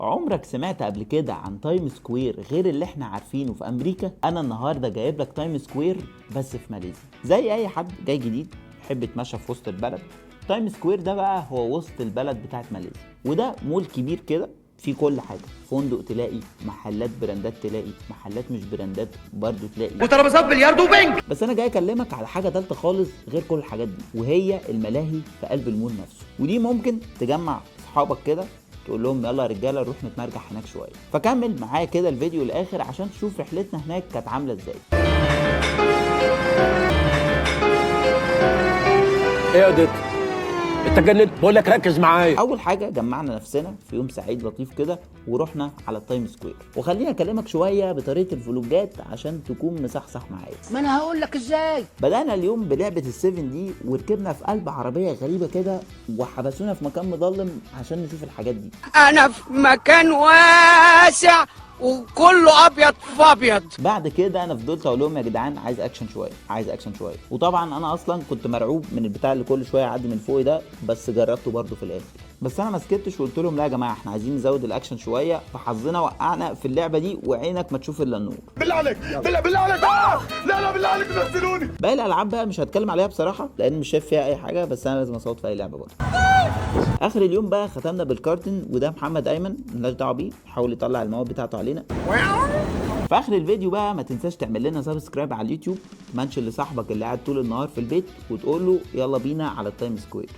عمرك سمعت قبل كده عن Times Square غير اللي احنا عارفينه في امريكا؟ انا النهارده جايب لك Times Square بس في ماليزيا. زي اي حد جاي جديد يحب يتمشى في وسط البلد، Times Square ده بقى هو وسط البلد بتاعت ماليزيا، وده مول كبير كده فيه كل حاجه. فندق تلاقي، محلات براندات تلاقي، محلات مش براندات برضو تلاقي، وترابيزات بلياردو وبنج. بس انا جاي اكلمك على حاجة تالتة خالص غير كل الحاجات دي، وهي الملاهي في قلب المول نفسه. ودي ممكن تجمع اصحابك كده تقول لهم يلا يا رجاله نروح نتمرجح هناك شويه. فكمل معايا كده الفيديو الاخر عشان تشوف رحلتنا هناك كانت عامله ازاي. ايه يا ديت؟ انت جننت، بقول لك ركز معايا. اول حاجة جمعنا نفسنا في يوم سعيد لطيف كده ورحنا على ال Times Square. وخليني اكلمك شوية بطريقة الفلوجات عشان تكون مصحصح معايا. ما انا هقول لك ازاي. بدأنا اليوم بلعبة ال seven دي، وركبنا في قلب عربية غريبة كده وحبسونا في مكان مظلم عشان نشوف الحاجات دي. انا في مكان واسع وكله ابيض في ابيض. بعد كده انا فضلت اقول لهم يا جدعان عايز اكشن شوية، عايز اكشن شوية. وطبعا انا اصلا كنت مرعوب من البتاع اللي كل شوية يعدي من فوقي ده، بس جربته برده في الاخر. بس انا ما سكتش وقلت لهم لا يا جماعة احنا عايزين نزود الاكشن شوية، فحظنا وقعنا في اللعبة دي وعينك ما تشوف الا النور. بالله عليك، بالله بالله عليك، لا لا بالله عليك نزلوني. باقي الالعاب بقى مش هتكلم عليها بصراحة لان مش شايف فيها اي حاجة، بس انا لازم اصوت في اي لعبه برضه. اخر اليوم بقى ختمنا بالكارتن، وده محمد ايمن ملناش دعوه بيه، حاول يطلع المواد بتاعته علينا. في اخر الفيديو بقى ما تنساش تعمل لنا subscribe على اليوتيوب، mention لصاحبك اللي قاعد طول النهار في البيت وتقول له يلا بينا على ال Times Square.